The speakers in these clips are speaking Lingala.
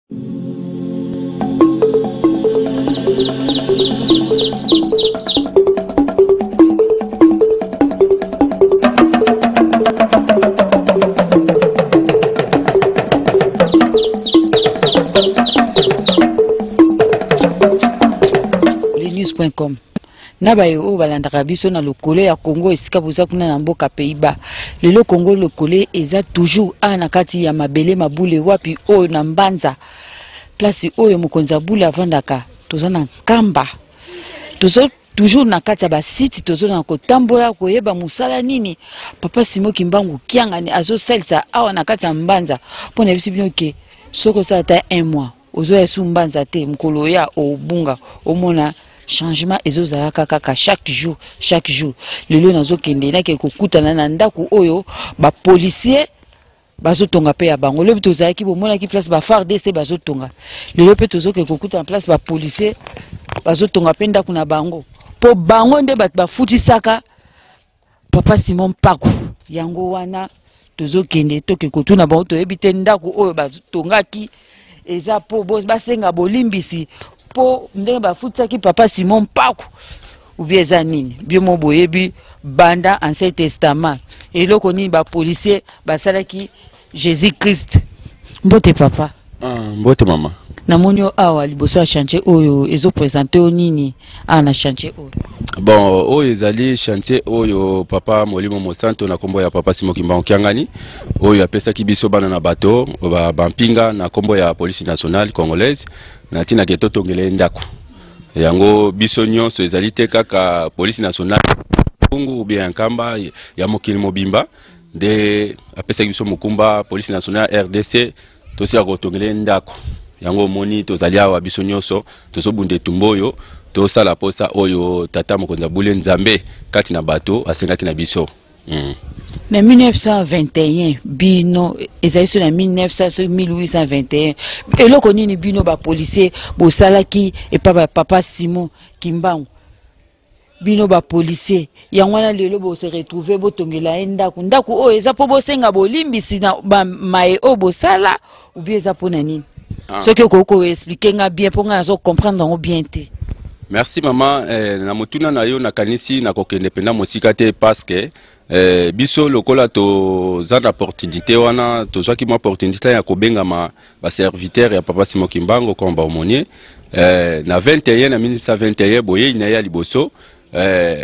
News.com na baye oyo balandaka biso na lokole ya Congo esika boza kuna na mboka Pays-Bas. Lelo Congo lokole eza toujours a na kati ya mabele mabule wapi oyo na Mbanza, place oyo mokonzi ya bule avandaka. Toza na Nkamba, tozo toujours na kati ya basite, tozo na kotambola koyeba mosala nini papa Simon Kimbangu Kiangani azosalisa awa na kati ya Mbanza. Mpo na biso bino ke soki osala ata un mois ozoya su Mbanza te, mokolo oya obunga omona changement ezozalaka kaka chaque jour chaque jour. Lelo nazokende nake kokutana na ndako oyo ba policier bazotonga pe ya bango. Lobi tozalaki bomonaki place ba FARDC bazotonga, lelo pe tozoke kokutana place ba policier bazotonga pe ndako na bango, po bango nde bato bafutisaka papa Simon Mpaku. Yango wana tozokende toke kotuna bango, toyebi te ndako oyo batongaki eza po basenga bolimbisi po ndenge bafutisaki papa Simon Mpaku ou bien eza nini. Bino mo boyebi banda Ancien Testament eloko nini ba policier basalaki Jésus Christ. Mbote papa. Mbote mama. Namoni yo awa liboso ya chantier oyo ezo présenter yo nini awa na chantier oyo? Bon, oyo ezali chantier oyo papa Molimo Mosanto na kombo ya papa Simon Kimbangu Kiangani oyo apesaki biso bana na bato bampinga na kombo ya police nationale congolaise na tina ke totongele ndako. Yango biso nyonso ezali te kaka police nationale Kongo ou bien Nkamba ya mokili mobimba nde apesaki biso mokumba police nationale RDC tosila kotongele ndako. Yango omoni tozali awa biso nyonso tozobunda etumba oyo tosala posa oyo tata mokonzi ya bule Nzambe kati na bato asengaki na biso. Na 1921 bino ezali so na 1821 eloko nini bino ba policier bosalaki epa ba papa Simon Kimbangu? Bino ba policier yango wana lelo bo se retrouver botongela ye ndako. Ndako oyo eza po bosenga bolimbisi na ba maye oyo bosala ou bien eza po na nini? Soki okoki ko expliquer nga bien po nga nazo comprendre yango bien te. Merci maman, na motuna na yo nakanisi nakokende mpenza mosika te parce que biso lokola toza na opportunité wana, tozwaki mwa opportunité ya kobengama ba serviteur ya papa Simon Kimbangu comme ba aumônier. Na 21, na 1921 boyei na ye ya liboso,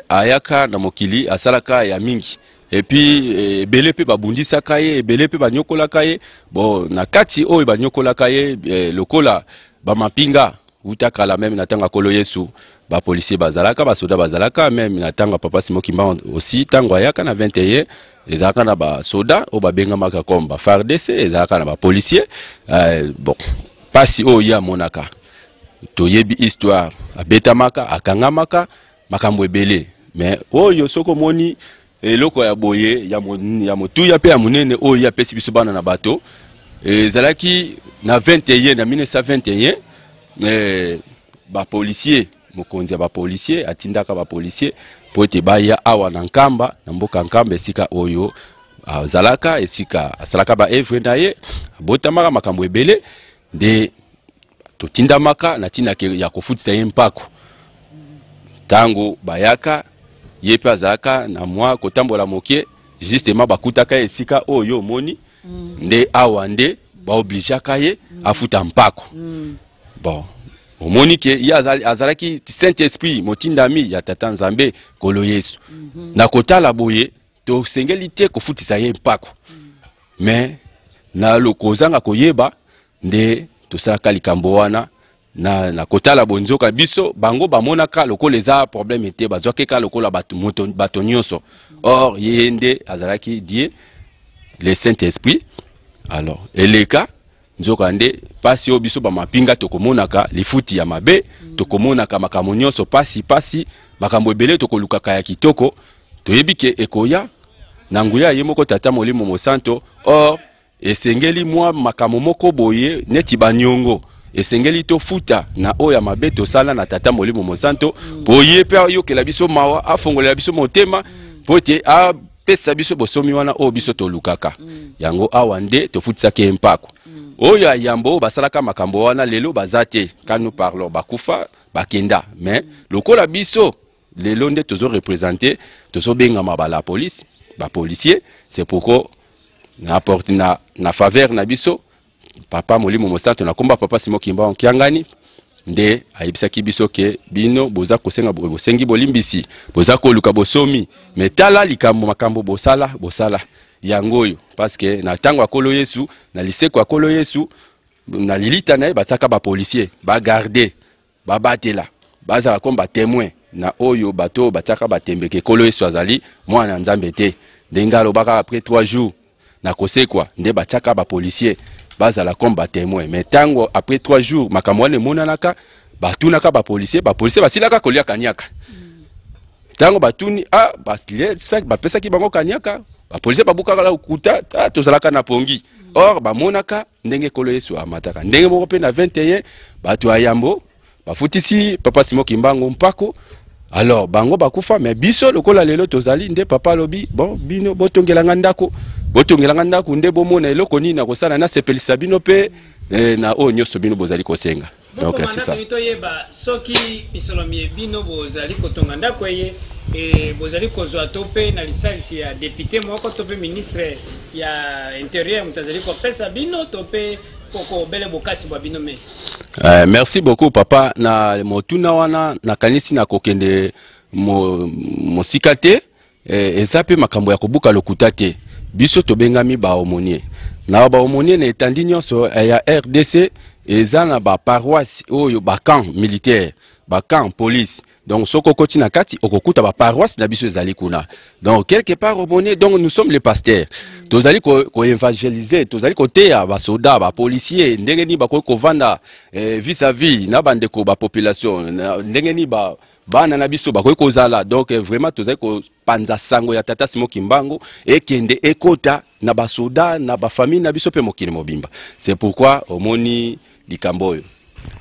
ayaka na mokili asalaka ya mingi. Et puis ebele pe babundisaka ye, ebele pe banyokolaka ye. Bon, na kati oyo banyokolaka ye, lokola ba mapinga uta kala même na tango kolo Yesu, ba policier bazalaka, ba soda bazalaka, même na tango papa Simon Kimbangu aussi tango ayaka na 21 ezalaka na ba soda oyo babengamaka comme ba FARDC, ezalaka na ba policier. Bon, pasi oyo ye amonaka, toyebi histoire, abetamaka, akangamaka, makambo ebele. Mais oyo soko omoni eloko ya boye ya motuya pe ya monene oyo ye apesi biso bana na bato, ezalaki na 21, na 1921, ba policier, mokonzi ya ba policier atindaka ba policier po ete baya awa na Nkamba, na mboka Nkamba, esika oyo azalaka, esika asalaka ba œuvre na ye, abotamaka makambo ebele, nde totindamaka na ntina ya kofutisa ye mpako. Tango bayaka, ye pe azalaka na mwa kotambola moke, justement bakutaka ye esika oyo omoni, nde awa nde baobligeaka ye afuta mpako. Bon, omoni ke ye azalaki Saint-Esprit, motindami ya Tata Nzambe Nkolo Yesu. Na kotala boye, tosengeli te kofutisa ye mpako. Mais na kozanga koyeba nde tosalaka likambo wana. Na kotala bonzoka biso bango bamonaka lokola eza problème te, bazwaki kaka lokola bato, moto, bato nyonso. Or ye nde azalaki Dieu le Saint-Esprit. Alors eleka nzoka nde pasi oyo biso ba mapinga tokomonaka lifuti ya mabe, tokomonaka makambo nyonso pasi pasi, makambo ebele tokolukaka ya kitoko, toyebi ke ekoya na nguya ye moko Tata Molimo Mosanto. Or esengeli mwa makambo moko boye neti baniongo esengeli tofuta na oyo ya mabe tosala na Tata Molimo Mosanto, po ye pe ayokela biso mawa, afongolela biso motema, po ete apesa biso bosomi wana oyo biso tolukaka. Yango awa nde tofutisaki ye mpako. Oyo ya yambo oyo basalaka makambo wana lelo baza te. Quand nous parlons, bakufa, bakenda. Mais lokola biso lelo nde tozo représenter, tozobengama ba la police, ba policier, c'est pourquoi na porte na faveur na biso papa Molimo Mosantu na komba papa Simon Kimbangu Kiangani nde ayebisaki biso ke bino boza kosenga, bosengi bolimbisi, boza koluka bosomi, mais tala likambo makambo bosala, bosala yango oyo, parce que na ntango ya Nkolo Yesu, na liseko ya Nkolo Yesu, na lilita na ye, batiaka bapolicier bagarde, babatela, bazala comme batémoin na oyo bato oyo batiaka batembeke Nkolo Yesu azali mwana ya Nzambe te. Ndenge alobaka après 3 jours na kosekwa, nde batiaka bapolicier bazala comme batémoin. Mais ntango après 3 jours makambo wana emonanaka, batunaka bapolicier, bapolicier basilaka kolia kaniaka. Ntango batuni, ah, bapesaki bango kaniaka, bapolicier babukaka lokuta, ah, tozalaka na pongi. Or bamonaka ndenge Nkolo Yesu amataka. Ndenge moko mpe na 21, bato ya yambo bafutisi papa Simon Kimbangu mpako, alors bango bakufa, mais biso lokola lelo tozali, nde papa alobi: bon, bino botongelanga ndako, botongelanga ndako nde bomona eloko nini nakosala, nasepelisa bino mpe na oyo nyonso bino bozali kosenga. Donc c'est ça. Toyeba soki misolo mie bino bozali kotonga ndako eye bozali kozwa to mpe na lisalisi ya député moko to mpe ministre ya Intérieur moto azali kopesa bino, to mpe kobele bokasi bwa bino me? Merci beaucoup, papa, na motuna wana. Nakanisi na kokende mosika te, eza mpe makambo ya kobuka lokuta te. Biso tobengami baomonier. Na baomonier na etandi nyonso ya RDC, eza na baparoisse oyo bacamp militaire, bacamp police. Donc soki okoti na kati, okokuta baparoisse na biso ezali kuna. Donc quelque part aumônier, donc nous sommes les pasteurs, tozali koévangéliser, tozali koteya basoda, bapolicier ndenge nini bakoki kovanda vis-à-vis na bandeko bapopulation, ndenge nini bana na biso bakoki kozala. Donc vraiment tozali kopanza sango ya tata Simon Kimbangu, ekende ekota na basoda, na bafamille na biso mpe mokili mobimba. C'est pourquoi omoni likambo oyo.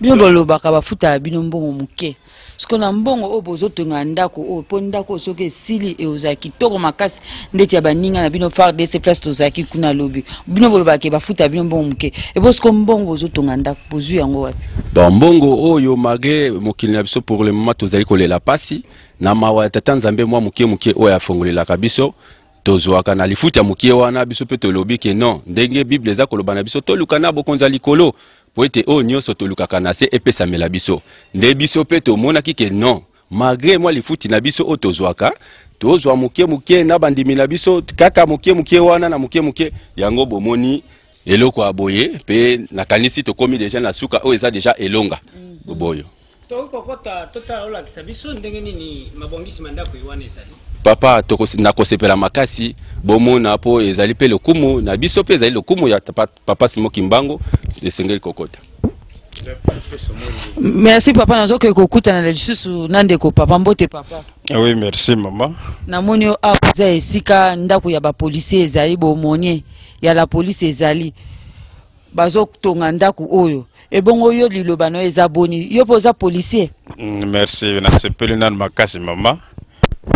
Bino bolobaka bafutaka bino mbongo moke. Siko na mbongo oyo bozotonga ndako oyo, mpo ndako oyo soki esili, eozala kitoko makasi ndeti ya baninga na bino FARDC, place tozalaki kuna lobi. Bino bolobaka bafuta bino mbongo moke, ebo siko mbongo bozotonga ndako, bozwi yango wapi? Bon, mbongo oyo, malgré mokili na biso pour le moment tozali kolela pasi, na mawa ya tata Nzambe, mwa moke moke oyo afongolelaka biso, tozwaka na lifuta moke wana, biso mpe tolobi ke non, ndenge Bible eza koloba na biso, toluka na bokonzi ya likolo, po ete oyo nyonso tolukaka na se epesamela biso. Nde biso mpe tomonaki ke non, malgré mwa lifuti na biso oyo tozwaka, tozwa moke moke na bandimi na biso, kaka moke moke wana, na moke moke yango bomoni eloko ya boye. Mpe nakanisi tokomi deja na suka, oyo eza deja elonga boyo. Tokoki kokɔta, totala, olakisa biso ndenge nini mabongisi ma ndako wana ezali? Papa, nakosepela makasi bomona, mpo ezali mpe lokumu na biso, mpe ezali lokumu ya papa Simon Kimbangu. Esengeli kokota. Merci, papa. Nazokende kokutana na lisusu na ndeko papa. Mbote, papa. Oui, merci, mama. Namoni yo awa eza esika ndako ya bapolicier ezali, baaumônier ya la police ezali, bazotonga ndako oyo. Ebongo yo, liloba na yo eza boni? Yo mpo oza policier? Merci, nasepeli nanu makasi, mama.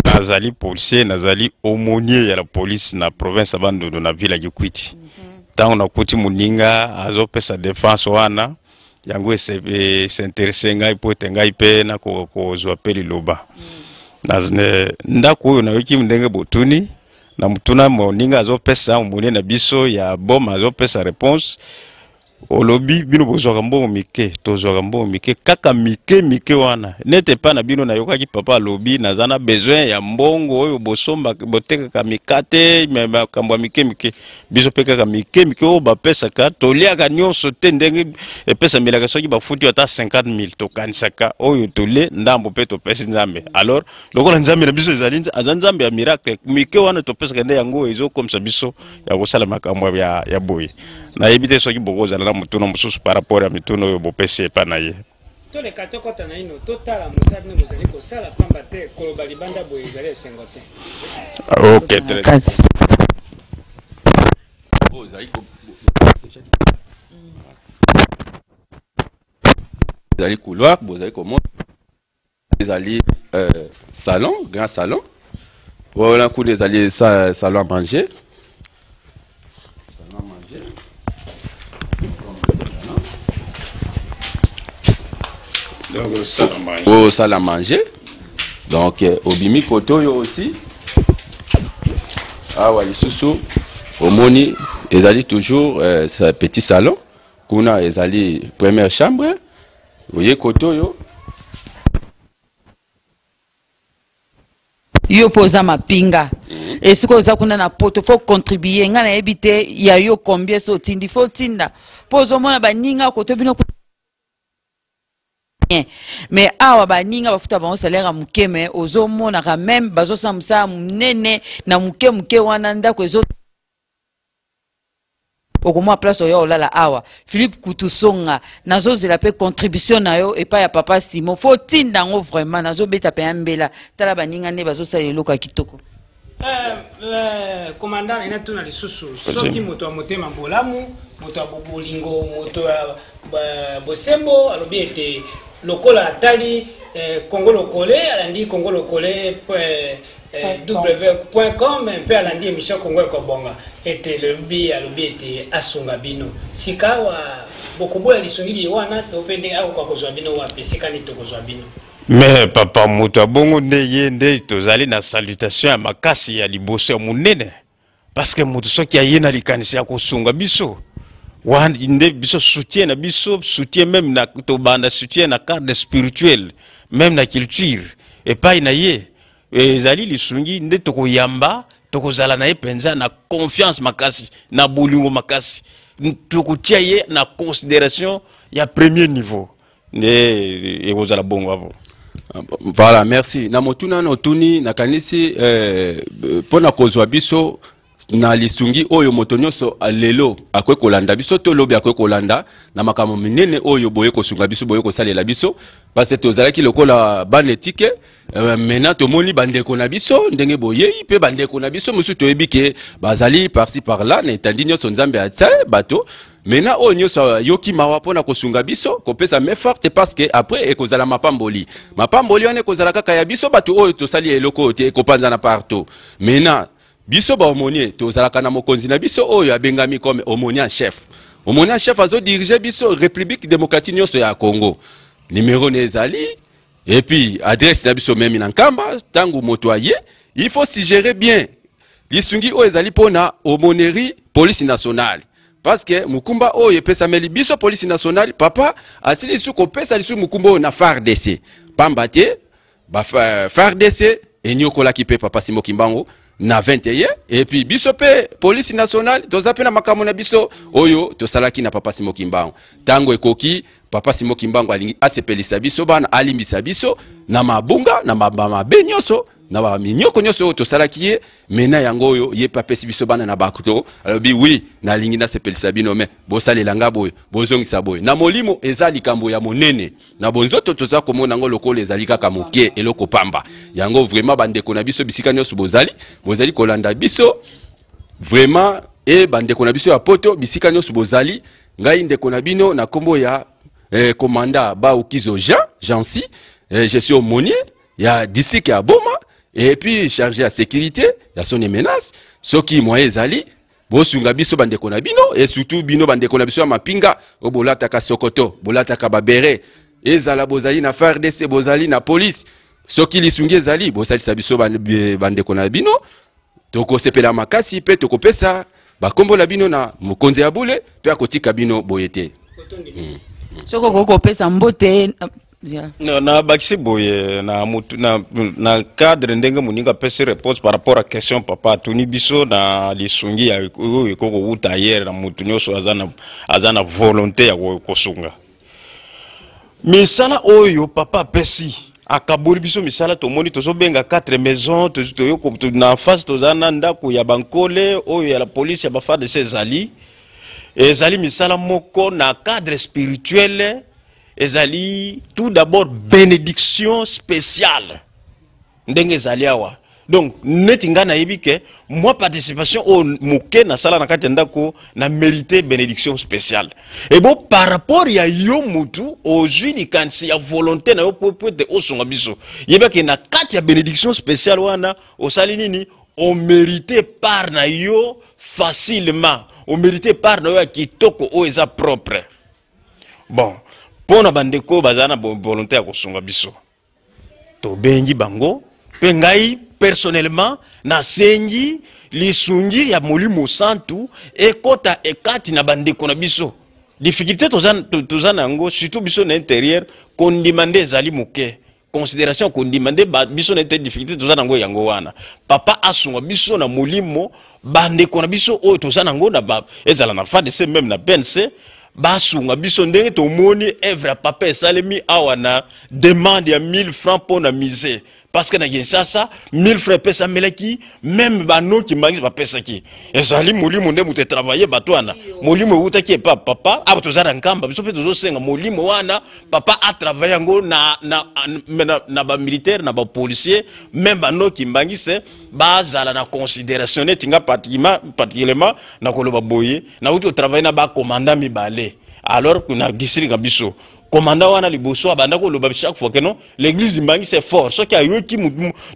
Nazali policier, nazali aumônier ya la police na province ya Bandundu, na ville ya Kikwiti. Ntango nakuti moninga azopesa défense wana, yango es'intéresser ngai mpo ete ngai mpe nakoka kozwa mpe liloba. Ndako oyo, nayoki ndenge botuni na motuna, moninga azopesa, aumônier na biso ya boma azopesa réponse. Olobi bino bozwaka mbongo mike, tozwaka mbongo mike, kaka mike mike wana nete epai na bino. Nayokaki papa alobi naza na besoin ya mbongo oyo bosombaka, botekaka mikate, mais makambo ya mike mike, biso mpe kaka mike mike oyo bapesaka, toliaka nyonso te. Ndenge epesamelaka, soki bafuti ata 50 000, tokanisaka oyo tolie ndambo mpe topesi Nzambe. Alors lokola Nzambe na biso ezali aza Nzambe ya miracle, mike wana topesaka nde yango ezokomisa biso ya kosala makambo ya boye. Nayebi te soki bokozala na motuna mosusu par rapport ya mituna oyo bopesi epa na ye. Toleka, tokɔta na ino, totala mosala bino bozali kosala, pamba te koloba libanda boye ezali esengo te. Ok, très kati. Oyo ezali couloir, bozali komona ezali salon, grand salon wana. Kuna ezali salon à manger, salon à manger. Oyo salle à manger. Donc obimi kote oyo aussi, awa lisusu omoni ezali toujours petit salon. Kuna ezali première chambre. Oye kote oyo. Yo mpo oza mapinga, esika oza kuna na Poto, faut contribuer. Ngai nayebi te ya yo combien. So otindi, faut otinda, mpo ozomona baninga koto bino bien, mais awa baninga bafuta bango salaire ya moke, mais ozomonaka même bazosala mosala monene na moke moke wana. Ndako ezo okomwa place oyo olala awa. Philippe Kutusonga, nazozela mpe contribution na yo epai ya papa Simon. Faut otinda yango vraiment. Nazobeta mpe ya mbela. Tala baninga nde bazosala eloko ya kitoko. Commandant, ena tuna lisusu: soki moto ya motema bolamu, moto ya bolingo, moto ya bosembo alobi ete lokola atali Congo Lokole, alandi Congo Lokole w.com mpe alandi émission Congo Ekobonga, ete lobi alobi ete asunga bino sika awa, bokoboya lisungili ye wana to mpe ndenge akoka kozwa bino wapi? Esika nini tokozwa bino? Mais papa, moto abongo nde ye nde tozali na salutation ya makasi ya liboso ya monene, parce que moto soki aye na likanisi ya kosunga biso wana nde biso soutien na biso, soutien même na tobanda soutien na cadre spirituel, même na culture epai na ye. Ezali lisungi nde tokoyamba, tokozala na ye mpenza na confiance makasi, na bolingo makasi, tokotia ye na considération ya premier niveau. Nde ekozala bongo avo. Voilà, merci na motuna na otuni. Nakanisi mpo na kozwa biso na lisungi oyo, moto nyonso lelo akoki kolanda biso to lobi akoki kolanda na makambo minene oyo boye kosunga biso, boye kosalela biso, parce que tozalaki lokola bana etike. Maintenant tomoni bandeko na biso ndenge boyei, mpe bandeko na biso mosusu toyebi ke bazali par-ci par-là na etandi nyonso Nzambe atia bato. Maintenant oyo nyonso ayoki mawa mpona kosunga biso, kopesa main forte, parce que après ekozala mapamboli. Mapamboli wana ekozala kaka ya biso bato oyo tosali eloko oyo te, ekopanzana partout. Maintenant biso baaumônier tozalaka na mokonzi na biso oyo abengami comme aumônier en chef. Aumônier en chef azodirige biso République démocratique nyonso ya Congo. Numero na ezali, et puis adresse na biso même na Nkamba. Ntango moto aye, il faut suggérer bien lisungi oyo ezali mpona aumônerie police nationale, parce que mokumba oyo epesameli biso police nationale, papa asili lisusu kopesa lisusu mokumba oyo na FARDC, pamba te ba FARDC enyokolaki mpe papa Simon Kimbangu na 21. Et puis biso mpe police nationale toza mpe na makambo na biso oyo tosalaki na papa Simon Kimbangu. Ntango ekoki, papa Simon Kimbangu alingi asepelisa biso bana, alimbisa biso na mabunga, na mabe nyonso, na baminyoko nyonso oyo tosalaki ye. Mena yango oyo ye mpe apesi biso bana na bato, alobi: "Oui, nalingi nasepelisa bino, mais bosalela nga boye, bozongisa boye." Na molimo eza likambo ya monene, na bonzoto toza komona yango lokola ezali kaka moke, eloko pamba. Yango vraiment, bandeko na biso bisika nyonso bozali, bozali kolanda biso vraiment, e bandeko na biso ya Poto bisika nyonso bozali, ngai ndeko na bino na nkombo ya commandant Baukizo Jean Jancy, je suis aumônier ya district ya Boma et puis chargé ya sécurité ya son éminence. Soki moyen ezali, bosunga biso bandeko na bino, et surtout bino bandeko na biso ya mapinga oyo bolataka sokoto, bolataka babere, ezala bozali na FARDC, bozali na police, soki lisungi ezali, bosalisa biso bandeko na bino. Tokosepela makasi mpe tokopesa bakombo na bino na mokonzi ya bule, mpe akotika bino boye te. Soki okoki kopesa mbote. Nabakisi boye na, mutu, na cadre ndenge moninga apesi réponse par rapport à question papa atuni biso na lisungi ya oyo ekoki kowuta ailleurs na motu nyonso aza na volonté ya kosunga. Misala oyo papa apesi, akaboli biso misala, tomoni tozobenga 4 maison na face. Toza na ndako ya bankole oyo ya la police, ya baFARDC. Ezali misala moko na cadre spirituel. Ezali tout d'abord bénédiction spéciale ndenge ezali awa. Donc neti ngai nayebi ke mwa participation oyo moke nasala na kati ya ndako na mérité bénédiction spéciale. Ebo par rapport ya yo mutu ozwi likanisi ya volonté na yo po ete osunga biso, yebake na kati ya bénédiction spéciale wana osali nini? Omérité part na yo facilement, omérité part na yo ya kitoko oyo eza propre. Bon, Mpo na bandeko oyo bazala na volonté ya kosunga biso, tobengi bango. Mpe ngai personnellement nasengi lisungi ya Molimo Santu ekota ekati na bandeko na biso. Difficulté toza, toza na yango, surtout biso na intérieur, kondima nde ezali moke, considération kondima nde biso na ete difficulté toza nango yango wana. Papa asunga biso na molimo, bandeko na biso oyo toza nango na ba, ezala na FARDC, même na PNC, basunga biso ndenge tomoni œuvre ya papa esalemi awa na demande ya 1000 francs mpo na musée, parce que na Kinshasa 1000 francs epesamelaki, même banoki mbangisi bapesaki. Ezali molimo nde moto etravaille bato wana, molimo ewutaki epa papa. Awa toza na Nkamba, biso mpe tozosenga molimo wana, papa atravaille yango na bamilitaire, na bapolicier, même banoki mbangise bazala na considération. Neti nga particulièrement, nakoloba boye, nauti kotravaille na bacommandant mibale. Alors na district na biso, commandant wana liboso abanda koloba chaque fois que non, l'église Kimbanguiste c'est fort. Soki ayoki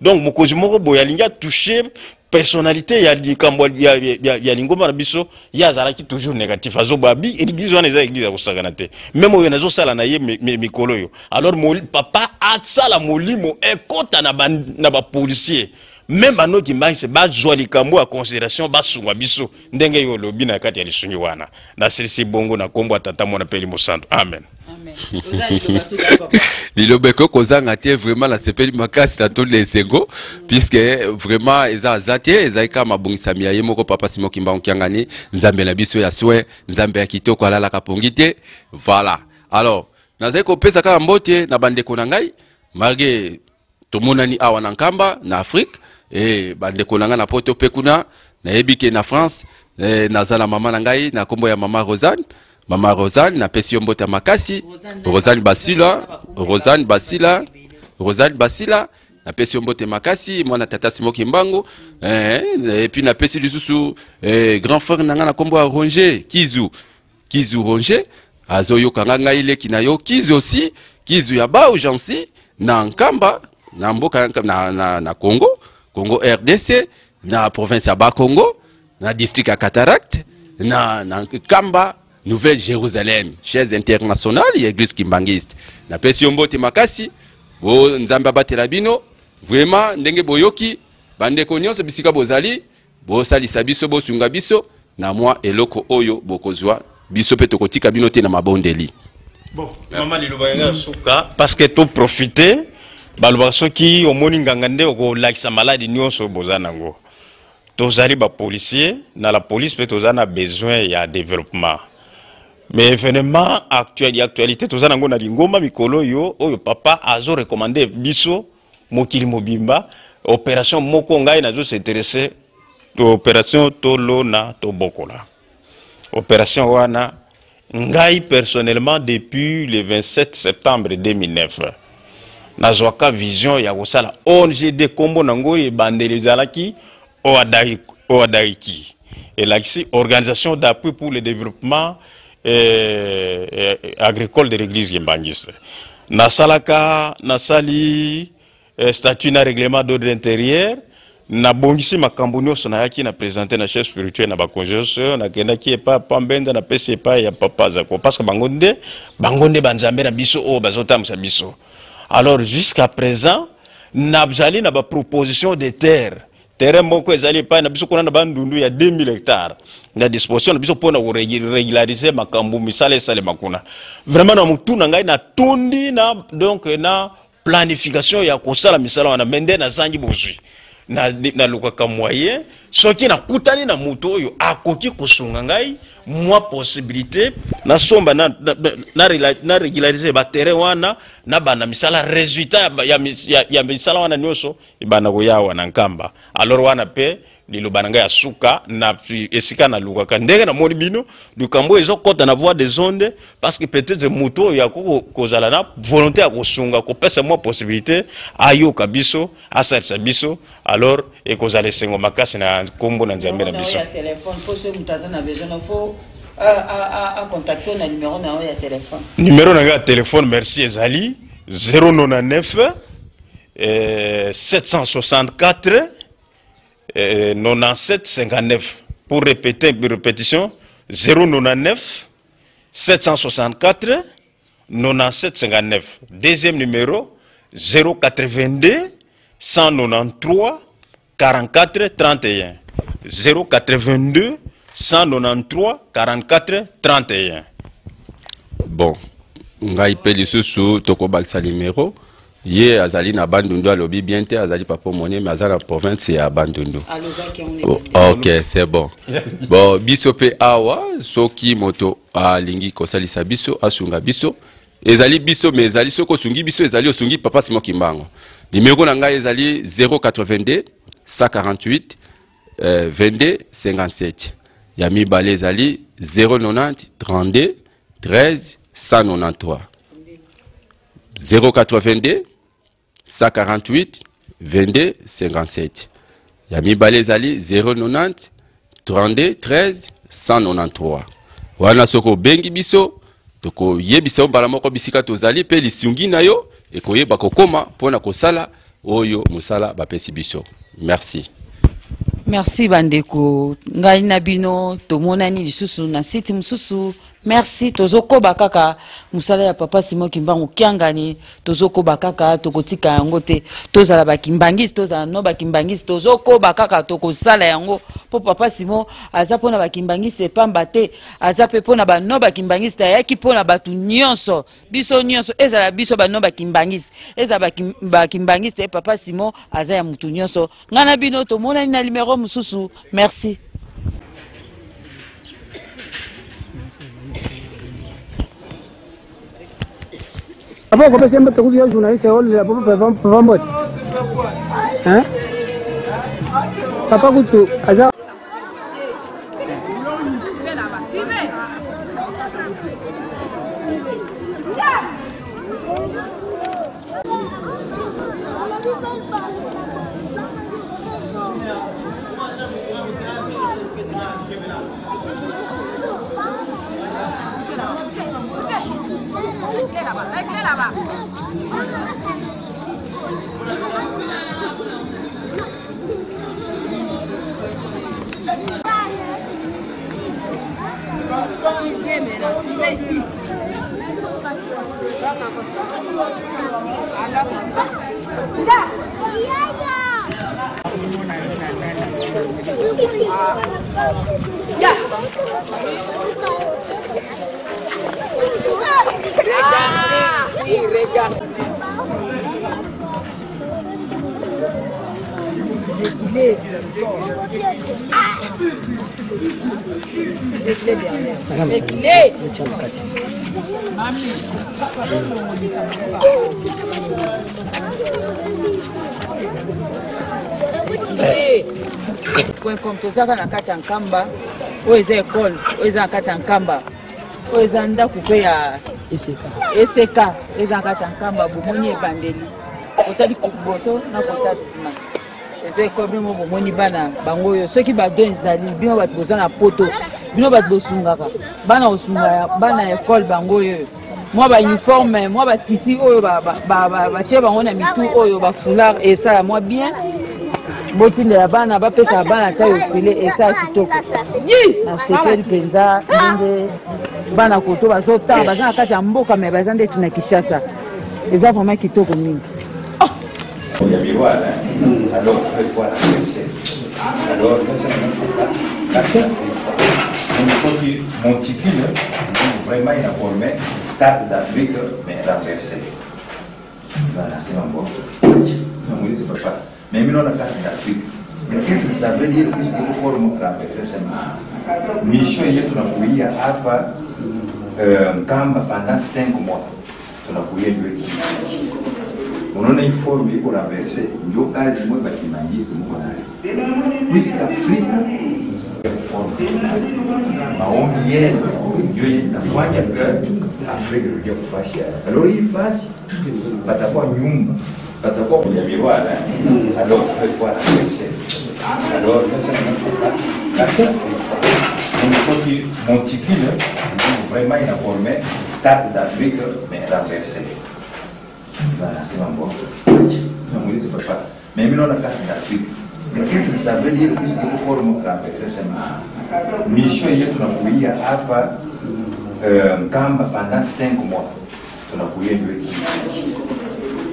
donc mokonzi moko boye alingi atouche personnalité ya likambo ya lingomba na biso, ye azalaki toujours négatif, azoboya bi église wana eza église ya kosakana te. Même oyo nazosala na ye mikolo oyo. Alors papa asala molimo ekɔta na bapolicier, même banoki mbangisi bazwa likambo ya considération, basunga biso ndenge yo olobi na kati ya lisungi wana. Nasilisi bongo na nkombo ya Tata, Mwana mpe Mosantu, amen. Liloba ekoki kozanga te. Vraiment nasepeli makasi na tondi esengo, puisque vraiment eza aza te, ezali kaka mabongisami ya ye moko papa Simon Kimbangu Kiangani, Nzambe na biso ya soin, Nzambe ya kitoko, alalaka pongi te. Voilà, alors nazali kopesa kaka mbote na bandeko na ngai, malgré tomonani awa na Nkamba na Afrique, e bandeko na ngai na Poto mpe kuna. Nayebi ke na France, naza na mama na ngai na nkombo ya mama Rosanne. Mama Rosanne, napesi yo mbote ya makasi. Rosanne Basila, Rosanne Basila, Rosanne Basila, napesi yo mbote makasi, mwana tata Simon Kimbangu. Et puis napesi lisusu grand frère na ngai na nkombo ya Ronger Kizu, Kizu Ronger, azoyoka nga, ngai leki na yo Kizu aussi, Kizu ya Bau Jansi na Nkamba, na mboka na Congo, Congo RDC, na province ya Bakongo, na district ya Cataracte, na Nkamba, Nouvelle Jérusalem, chaise internationale ya église kimbanguiste. Napesi yo mbote makasi. Bo Nzambe abatela bino vraiment. Ndenge boyoki, bandeko nyonso bisika bozali, bosalisa biso, bosunga biso na mwa eloko oyo bokozwa. Biso mpe tokotika bino te na mabondeli. Bon, mama, liloba yanga ya suka, parce que toprofite, balobaka soki omoni nganga nde okolakisa maladi nyonso boza nango. Tozali bapolicier na la police mpe toza na besoin ya développement, mais événement actuel ya actualité toza nango na lingomba mikolo oyo, oyo papa azorecommande biso mokili mobimba, opération moko ngai nazos'intéresser, opération Tolona Tobokola. Opération wana, ngai personnellement, depuis le 27 septembre 2009, nazwaka vision ya kosala ONGD. Nkombo nango ebandeli ezalaki OADAIKI, elakisi Organisation d'appui pour le développement agricole de l'église kimbanguiste. Nasalaka, nasali statut na règlement d'ordre intérieur, nabongisi makambo nyonso, nayaki na présente na chef spirituel, na bakonzi nyonso. Nakendaki epai Pambenza, napesi epai ya papa Zako, parce que bango nde banzambe na biso oyo bazotambwisa biso. Alors jusqu'à présent nazali na baproposition de terre. Terrain moko ezali epai na biso kuna na Bandundu ya 2000 hectares na disposition na biso mpona korégulariser makambo, misala esalema kuna. Vraiment na motu na ngai natondi na donc na planification ya kosala misala wana, mais nde nazangi bozwi. Nalukaka moyen, soki nakutani na moto oyo akoki kosunga ngai mwa possibilité nasomba na régulariser baterrain wana, nabanda misala, résultat ya misala wana nyonso ebanda koya awa na Nkamba. Alors wana mpe liloba na ngai ya suka na esika nalukaka, ndenge namoni bino, likambo oyo ezokɔta na voie des ondes, parce que peut-être moto oyo akoki kozala na volonté ya kosunga, kopesa mwa possibilité, ayoka biso, asalisa biso, alors ekozala esengo makasi na nkombo na Nzambe na biso. Ya telefone, mpo soki moto aza na besoin, fo acontacte na numéro na yo ya telefone. Numéro na ngai ya telefone, merci, ezali 099 764 97 59. Pour répéter, pour répétition, 099 764 97 59. Deuxième numéro 082 193 44 31. 082 193 44 31. Bon, ngai mpe lisusu tokobakisa numero. Ye azali na Bandundu, alobi bien te, azali papa moni, mais aza na province ya Bandundu. Oh, ok, c'est bon. Bon, biso mpe awa, soki moto alingi kosalisa biso, asunga biso, ezali biso, mais ezali soki osungi biso, ezali osungi papa Simon Kimbangu. Numero na ngai ezali 082 148 22 57. Ya mibale ezali 090 32 13 193. 082 148 22 57. Ya mibale ezali 090 32 13 193. Wana soki obengi biso, tokoyebisa yo mbala moko bisika tozali, mpe lisungi na yo ekoyeba kokoma mpona kosala oyo mosala bapesi biso. Merci. Merci bandeko, ngai na bino tomonani lisusu na site mosusu. Merci, tozokoba kaka mosala ya papa Simon Kimbangu Kiangani, tozokoba kaka, tokotika yango te. Tozala bakimbangisi, tozala no bakimbangisi, tozokoba kaka, tokosala yango po papa Simon aza mpona bakimbangisi pamba te, aza mpe mpona bano bakimbangisi, ayaki mpona bato nyonso, biso nyonso, ezala biso bano bakimbangisi, ezala bakimbangisi te, papa Simon aza ya mutu nyonso. Ngai na bino tomonani na numero mosusu. Merci. Papa okopesa mbote kutu ya journaliste olela papa papa mbote. Hein? Papa kutu aza. Point com, tozaka na kati ya Nkamba, oyo eza école, oyo eza na kati ya Nkamba, oyo eza ndako mpe ya Eseka. Eseka, eza na kati ya Nkamba, bomoni ebandeli. Otali liboso na kota nsima. Eza école bino bomoni bana bango oyo soki ba don ezali bino bato boza na poto, bino bato bosungaka bana kosunga bana ya école bango oyo mwa ba uniforme, mwa ba tissu oyo batie bango na mitu oyo ba foulard esala mwa bien. Botindela bana, bapesaka bana ata ofele esala kitoko. Nasepeli mpenza ndenge bana koto bazotanga, baza na kati ya mboka mais baza ndeti na Kinshasa. Eza vraiment kitoko mingi. Il y a miroir, hein? Alors, on peut voir la personne. Alors, là, ça, on a fait la Donc, monticule, vraiment, il a formé carte d'Afrique, mais renversée. Voilà, c'est mon bon. Non, oui, c'est papa. Mais nous, on a carte d'Afrique. Mais qu'est-ce que ça veut dire puisque nous formons renversée? C'est ma mission, il y a tout un hapa, Nkamba pendant 5 mois. Tunakuya ndio hiki. Unaona hii forme iko renversée, ndio kazi mwe bakimangisi mko nayo. Puisque Afrika ya forme. Maombi yenu ndio itafanya que Afrika irudie kufasi yake. Alors hii fasi patakuwa nyumba, patakuwa kwenye miroir, hein? Alors on peut voir la personne. Alors là, ça, on a pas la Afrique. Donc, monticule, vraiment il a formé carte d'Afrique, mais renversée. Voilà, c'est mon bon. Non, oui, c'est papa. Mais nous, on a carte d'Afrique. Mais qu'est-ce que ça veut dire puisque nous formons renversée? C'est ma mission, il y a tout un pays hapa, Nkamba pendant 5 mois. Tunakuya ndio hiki.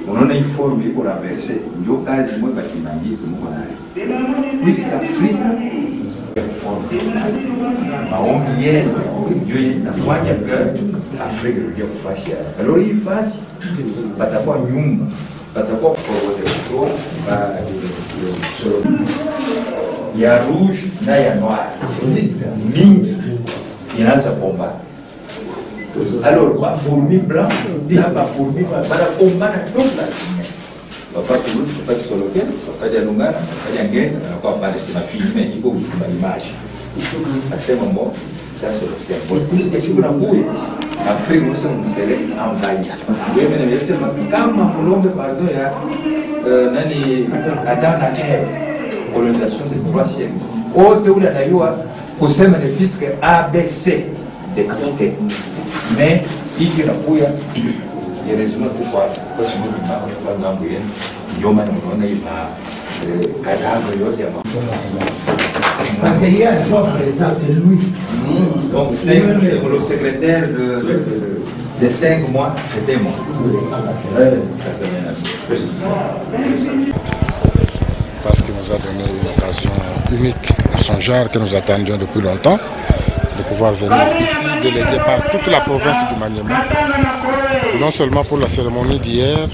Unaona hii forme iko renverse, ndio kazi mwe bakimangisi muko nayo. Puisque Afrika ya kuforme maombi yenu ndio inafanya que Afrika irudia kufasi yake. Alors hii fasi patakuwa nyumba, patakuwa kwa ya rouge na ya noir mingi inaanza komba. Alors bafourmi blanc na bafourmi banakombana toute la semaine. Papa Kulutu, papa Kisoloke, papa Dialungana, papa Diangenda, anakuwa pale tunafilme iko kwa image. Asema mo ça c'est le symbole. Puisque siku nakuya Afrika uso msele envahi. Wewe nimesema kama mulombe pardon ya nani Adam na Eve colonisation des trois siècles. Wote ule anayua kusema ne fisque ABC décapité. Mais hiki nakuya heureusement tu kwa sababu kwa ngambo yenu ndio maana unaona hii ma cadavre yote ya Parce qu'il y a un présent, c'est lui. Donc, c'est le secrétaire de 5 mois, c'était moi. Parce qu'il nous a donné une occasion unique à son genre que nous attendions depuis longtemps, de pouvoir venir ici, délégué par toute la province du Maniema, non seulement pour la cérémonie d'hier,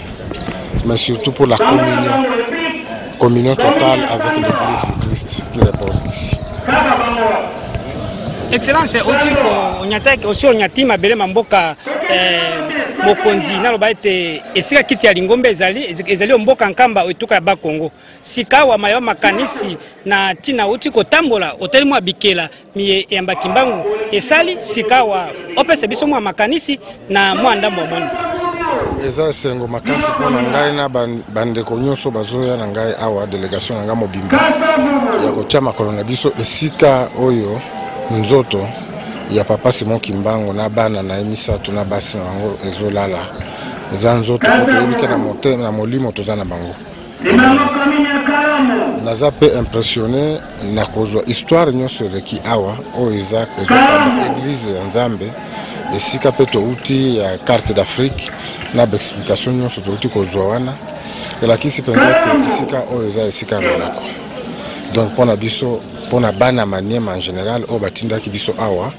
mais surtout pour la communion, communion totale avec l'Église du Christ qui repose ici. Excellence, oti konyata osi onyati mabele ma mboka mokonzi naloba ete esika kiti ya lingombe ezali ezali mboka Nkamba etuka ya Bakongo. Sikawa mayo makanisi na ntina oti kotambola otali mwa bikela miye eyamba Kimbangu esali sikawa opesa biso mwa makanisi na mwa ndambo omoni. Eza esengo makasi mpo na ngai na bandeko nyonso bazoya na ngai awa, delegation na ngai mobimba ya kotia makolo na biso esika oyo nzoto ya papa Simon Kimbangu na bana na ye misato na basi na bango ezolala. Eza nzoto po toyebi ke na motema na molimo toza na bango. Naza pe impressionné na kozwa histoire nyonso eleki awa oyo eza ezokamba église ya Nzambe esika pe touti ya carte d'Afrique na ba explication nyonso touti kozwa wana elakisi mpenza te esika oyo eza esika ya molako. Donc mpona biso, mpona bana Maniema en général oyo batindaki biso awa,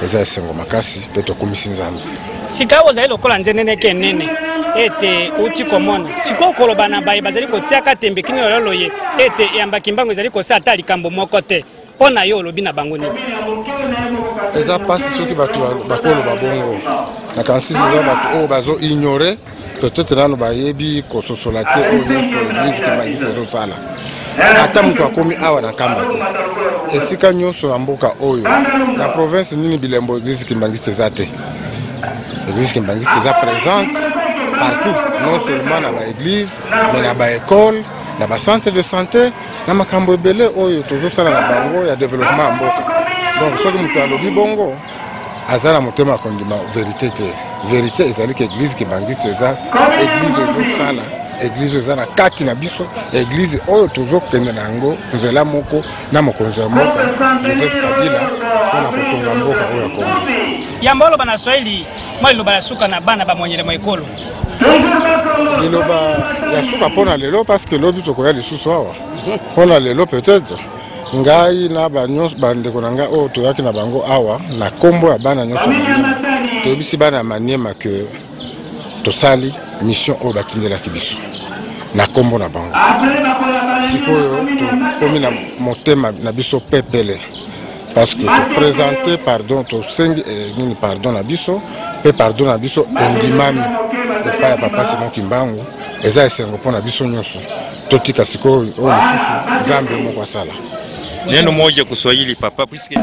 eza esengo makasi mpe tokumisi Nzambe. Sika oyo ozali lokola nzeneneke enene ete outi komona sikoyo koloba na baye bazali kotiaka tembe kino lelo loye ete eyamba Kimbangu ezali kosala ata likambo moko te, mpo na yo olobi na bango nini? Eza mpasi soki bato bakoloba bongo. Nakanisi eza bato oyo bazo ignorer, peut-être nano bayebi kososola te oyo nyonso église Kimbanguiste ezosala. Ata moto akomi awa na Nkamba te, esika nyonso na mboka oyo na province nini bilembo église Kimbanguiste eza te. Église Kimbanguiste eza présente partout, non seulement na ba église mais na ba école, na ba centre de santé, na makambo ebele oyo tozosala na bango ya développement ya mboka. Donc soki moto alobi bongo aza na motema ya kondima vérité te. Vérité ezali ke église Kimbanguiste eza église ezosala, église eza na kati na biso, église oyo tozokende na yango nzela moko na mokonzi ya mboka Joseph Kabila mpona kotonga mboka oyo ya Congo. Yamba oloba na Swahili, mwa liloba ya suka na bana ba monyele mwa ekolo. Liloba ya suka mpona lelo, parce que lobi tokoya lisusu awa. Mpona lelo peut-être ngai na bandeko na ngai oyo toyaki na bango awa na kombo ya bana nyonso ya Maniema, toyebisi bana ya Maniema ke tosali mission oyo batindelaki biso na kombo na bango. Sikoyo tokomi na motema na biso pepele parce que toprésente pardon, tosengi nini pardon na biso mpe pardon na biso endimami epai ya papa Simon Kimbangu. Eza esengo mpo na biso nyonso. Totika sikoyo oyo mosusu Nzambe moko asala. Neno moja Kiswahili papa, puisque